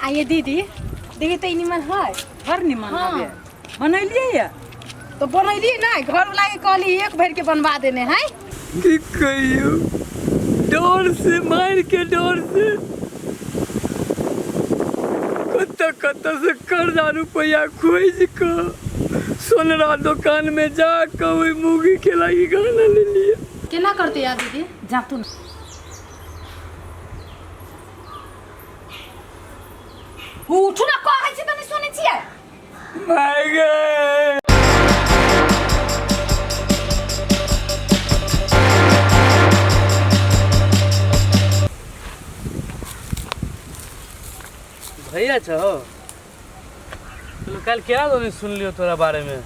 आ ये दीदी देखी तऽ ई निमन है। बड़ निमन। हाँ। हवे बनैलियै ये? तो बनैलियै नहि, घरवला के कहली एक भरि के बनवा देने है। की कहियौ, डर से, मारि के डर से कतऽ कतऽ से कर्जा रुपैआ खोजि कऽ सोनरा दोकान में जा कऽ ओहि मूगी के लागी गहना लेलियै। केना करतै आब दीदी? जा तू। उठू ना, कहै छी तऽ नहि सुनै छियै। माय गे। भैया छौ तो काल्हि केना दनी सुनलियौ तोरा बारेमे?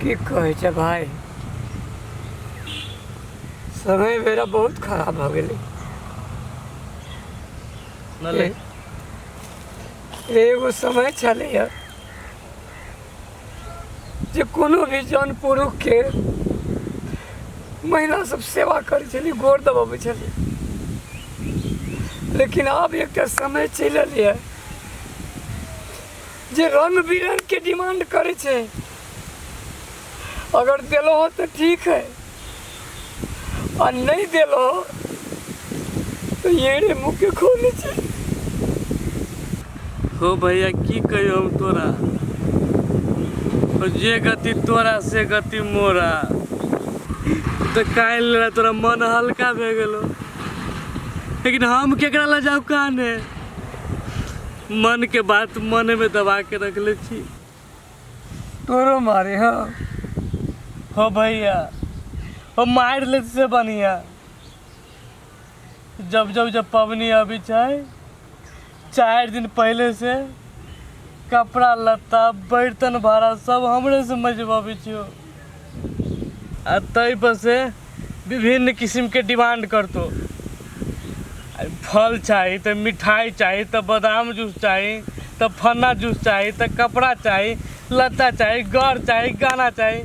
की कहै छै भाय, समय बेरा बहुत खराब भऽ गेलै। नले एगो समय छलैए जे कोनो भी जन पुरुषके महिला सब सेवा करै छलै, गोर दबाबै छलै, लेकिन आब एकटा समय चलि एलैए जे रंग बिरंग के डिमांड करै छै। अगर देलहो तऽ ठीक है आ नहि देलहो तऽ येरे मुँह के खोलै छै। हो भैया, की कहियो हम तोरा, और जे गति तोरा से गति मोरा। तऽ काल्हि ला तोरा मन हल्का भए गेलो, लेकिन हम केकरा लऽ जाउ काने? मन के बात मन में दबा के रखले छी। तोरो मारे? हाँ। हो भैया, हो मारि ले से बढ़िया। जब जब जब पबनी अबै छै, 4 दिन पहले से कपड़ा लत्ता, बर्तन भाड़ा सब हमरे से मजबाबै छियो आ ताहि पर से विभिन्न किस्म के डिमांड करतो। आ फल चाही तऽ मिठाई चाही, तऽ बादाम जूस चाही, तऽ फन्ना जूस चाही, तऽ कपड़ा चाही, लत्ता चाही, घर चाही, गाना चाही।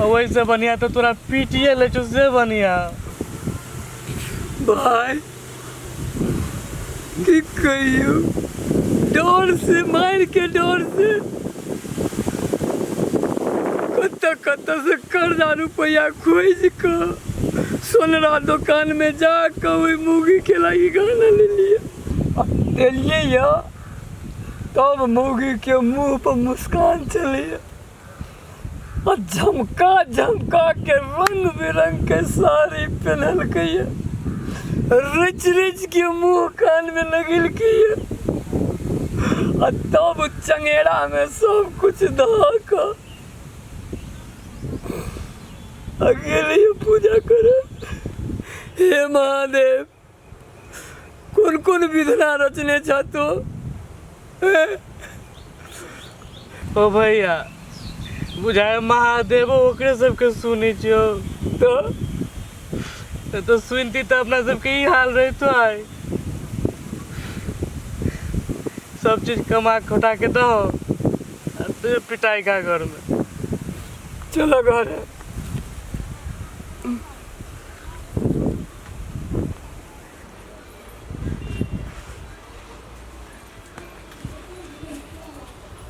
आ ओहिसँ बढ़िआँ तऽ तोरा पीटिए लै छौ से बढ़िआँ। भाय, की कहियौ, डर से, मारि के डर से कतऽ कतऽ से कर्जा रुपैआ खोजि कऽ सोनरा दोकान में जा कऽ ओहि मौगी के लागी गहना लेलियै आ देलियै यऽ, तब मौगी के मुँह पर मुस्कान चलैया आ झमका झमका के रंग बिरंग के साड़ी पेन्हलकै ये, रचि रचि के मुँह कान में लगेलकै ये आ तब चंगेरा में सब कुछ धऽ कऽ आ गेलियै पूजा करे। हे महादेव, कोन कोन विधना रचने छह तू? हे? ओ भैया, बुझाय महादेवो ओकरे सबके सुनै छियौ। तऽ तऽ सुनती तऽ अपना सबके ई हाल रहितो आइ? सब चीज कमा खोटा के दहो आ दे पिटाई का घर में। चलो घर।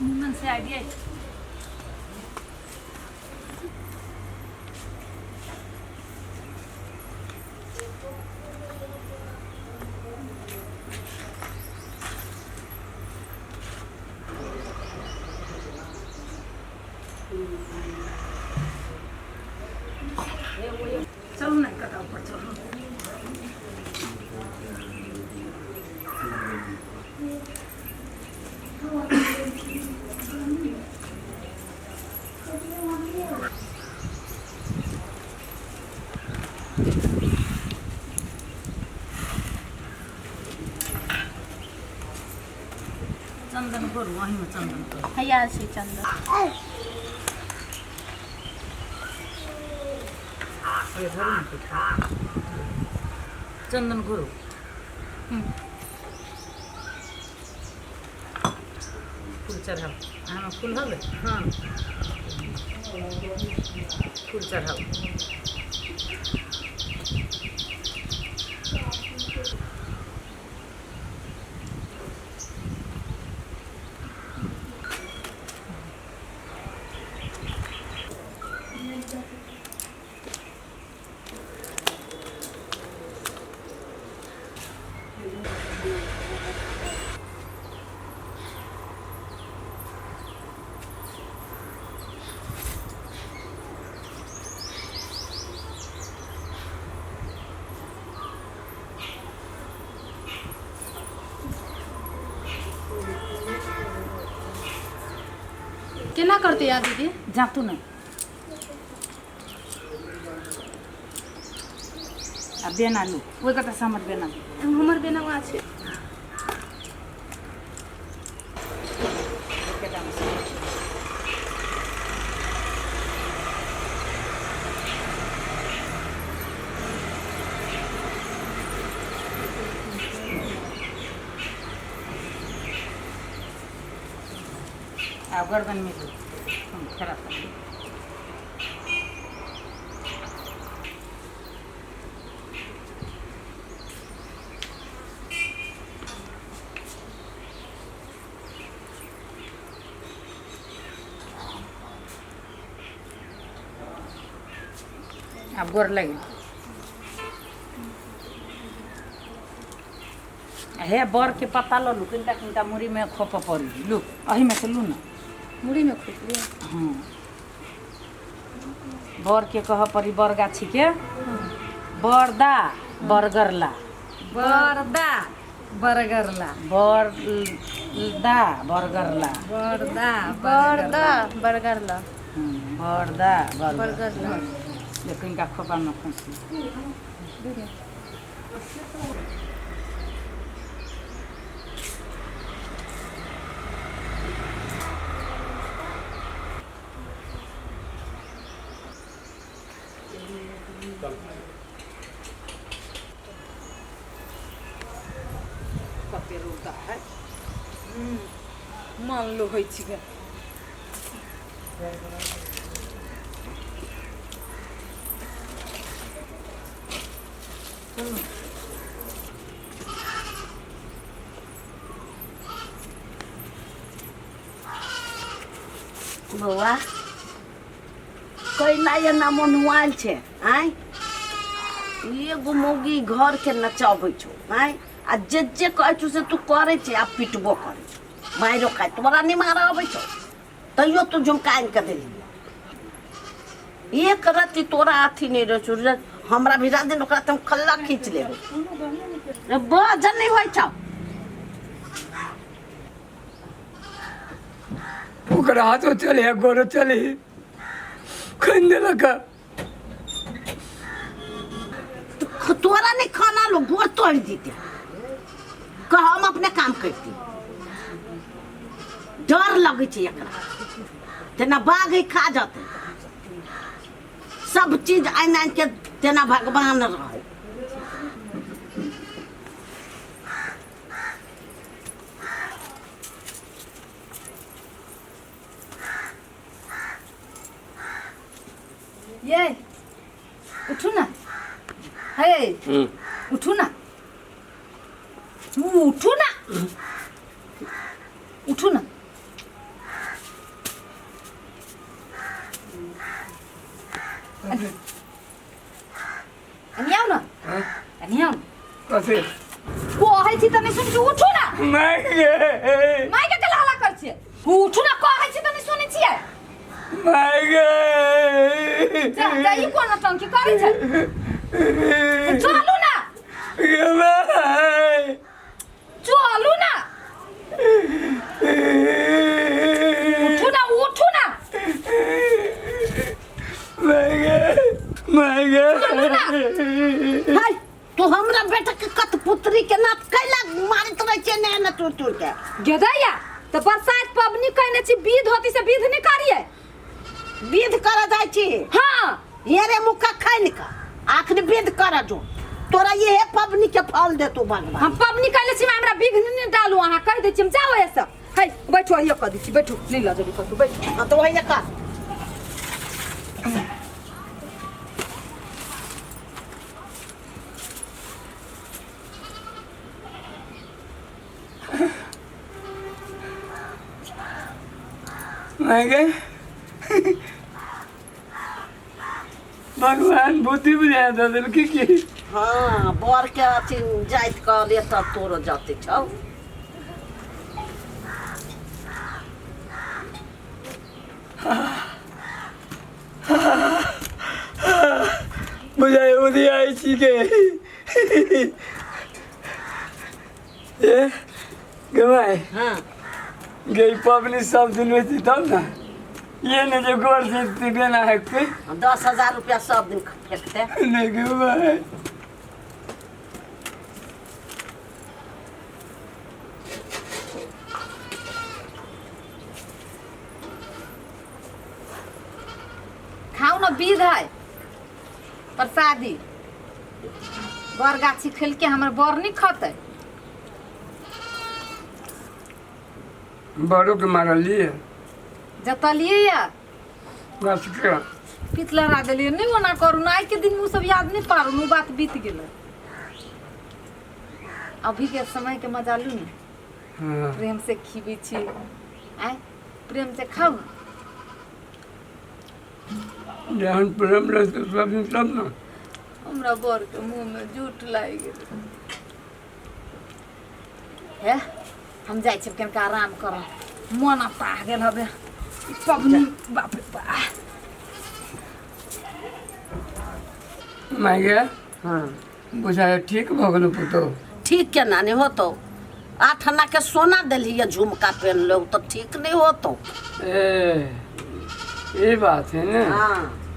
निमन से आइडिया। चलू ने कतऽ ऊपर चलू। चन्दन करू, अहीँमे चन्दन करू। हैया छै चन्दन। धरू ने पीठा। चन्दन करू, फूल चढ़ाउ। अहाँमे फूल हवे? हाँ। फूल चढ़ाउ। केना करते यार दीदी? जातू ने आ बेना लू, ओहि कतऽ से हमर बेना दे। हमर बेना वहाँ छै। एकेटामे से। आब गर्दन में लू, हम खड़ा कर ली। आब गोर लागि हे। बर के पत्ता लऽ लू, कनिटा कनिटा मुरही में खोपऽ पड़ी। लू, एहिमे से लू ने। मुरही में खोप लिअ। हँ, बर के कहऽ पड़ी, बर गाछी के बरदा बरगर ला। बरदा बरगर ला। बरदा बरगर ला। बरदा बरदा बरगर ला। हँ, बरदा बरगर बरगर ला। ले, कनिका खोपामे खोसि। कते रौदा है, मान लो होइ छिकै। बौआ, कैला एना मनुआयल छै आँय? एगो मौगी घर के नचाबै छौ आँय, आ जे जे कहै छौ से तू करै छै, आ पिटबो करै छौ, मारियो खाइ। तोरा नहि मारऽ अबै छौ, तैयो तू झुमका आनि कऽ देली। एक रत्ती तोरा अथी नहि रहै छौ रे। हमरा भिरा दे ओकरा तऽ हम खल्ला खींच लेबै रे। बाजल नहि होइ छौ। ओकर हाथो चले है, गोरो चले है, खन देलक। तोरा नहीं खाना लो, गोड़ तोड़ दीते। कह, हम अपने काम करती। डर लगै छै एकरा, तेना बाघ ही खा जतै सब चीज आनि आनि के, तेना भगवान रहै। ये उठू ना, हे उठू ना, उठू ना, उठू ना। एनी आउ ना, एनी आउ। कथी? कहै छी तऽ नहि सुनै छी, उठू ना। माय गे। माय के केला हल्ला करै छियै? उठू ना, कहै छी तऽ नहि सुनै छियै। माय गे। जा जा, ई कोन नौटंकी करै छै? चलू ना। गे माय। चलू ना, उठू ना, उठू ना। माय गे, माय गे। हाय, तू हमरा बेटा के कठपुतरी के नाथ कैला मारैत रहै छै ने ने तुर तुर के? गेदैया तऽ बरसात पबनी कयने छी, विध होती से विध नहि करियै? विध करऽ जाइ छी? हाँ। ये रे मुक्का खाइन का आखिर विध कर जो, तोरा ये पबनी के फल दे तू भगवान। हम पबनी कयने छी, हमरा विघ्न नहि डालू। अहाँ कहि दै छी हम। जाओ एहिसँ। है, बैठू, अहियो कऽ दै छी, बैठू। नहि लऽ जेबै कतहु, बैठू। हाँ, तो वही कर। मैं गए भगवान बुद्धि बुझा दऽ देलकै की। हाँ, बर के अथी जाइत कहलियै तब तोरो जते छौ। बुझाइ उदियाइ छी के ए गमाय। हाँ। गई पबनी सब दिन में तब ना ये ने जो गोर से बिना है कोई। 10,000 रुपया सब दिन फेंकते। नहीं गमाय। खाउ न, विध है प्रसादी। बर गाछी खेलके हमर बर नहीं खतै। बड़ों के मारलिए। जतलिए या गाछ के पित लड़ा देलिए। नहीं ओना करू न, आइ के दिन में उ सब याद नहीं पारू न, उ बात बीत गेलै। अभी के समय के मजा लू ने। हाँ। प्रेम से खीबै छी, आय प्रेम से खाउ न। जहन प्रेम रहतै सब दिन तब ने। हमरा बर के मुँह में जूठ लागि गेलै। हे हम जाइ छी कनिका आराम करब, मन अताह गेल हबे। ई पबनी बाप रे बा। माय गे। हाँ। बुझाइ ठीक भऽ गेलौ पुतोहु। ठीक केना नहीं होतो? 8 आना के सोना देलिए, झुमका पहन लो तो ठीक नहीं होतो। ए ये बात है ना। हाँ।